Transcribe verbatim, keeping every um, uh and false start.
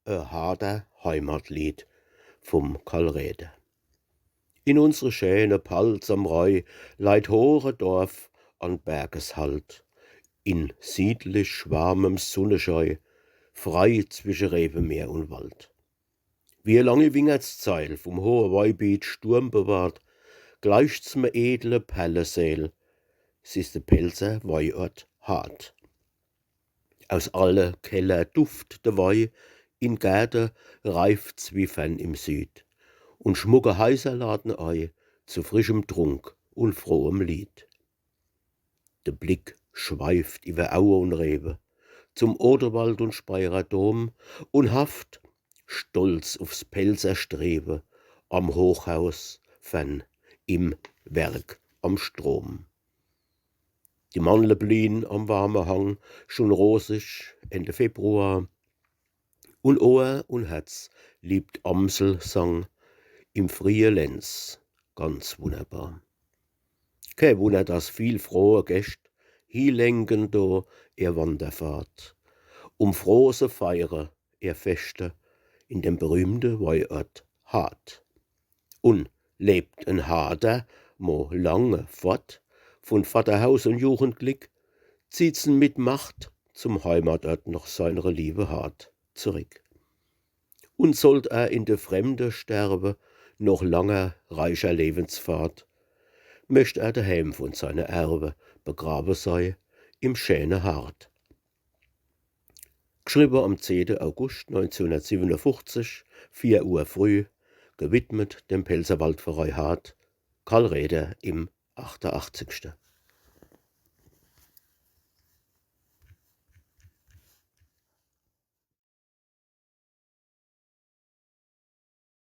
E Harder Heimatlied vum Karl Räder. In unsre schäne Palz am Rhei leit hoch e Dorf an Bergeshalt, in siedlich warmem Sunneschei, frei zwische Rewemeer un Wald. Wie e langi Wingertszeil, vum hohe Weibiet sturmbewahrt, gleicht's me edle Perleseel, s is de Pälzer Weiort Hart. Aus alle Keller duft de Wei, in Gärde reift's wie fern im Süd, un schmucke Heiser laden ei zu frischem Trunk un frohem Lied. De Blick schweift iwwer Aue un Rewe zum Odewald un Speyerer Dom un haft, stolz ufs Pälzer Strewe, am Hochhaus fern im Werk am Strom. Die Mandle bliehe am warme Hang schun rosig Ende Februar, un Ohr un Herz liebt Amselsang im friehe Lenz ganz wunnerbar. Kä Wunner, dass viel frohe Gäscht hielenken do ehr Wanderfahrt, um froh se feiere ehr Feschte in dem berühmte Weiort Hart. Un lebt en Harder mo lange fort vun Vaterhaus un Jugendglick, zieht's en mit Macht zum Heimatort noch seinre liewe Hart zurick. Un sollt er in de Fremde sterwe, noch langer reicher Lewensfahrt, möcht er deheem vun seine Erwe begrawe sei, im schäne Hart. Gschriwwe am zehnte August neunzehnhundertsiebenundfünfzig, vier Uhr früh, gewidmet dem Pälzerwaldverei Hart, Karl Räder im achtunachtzigste.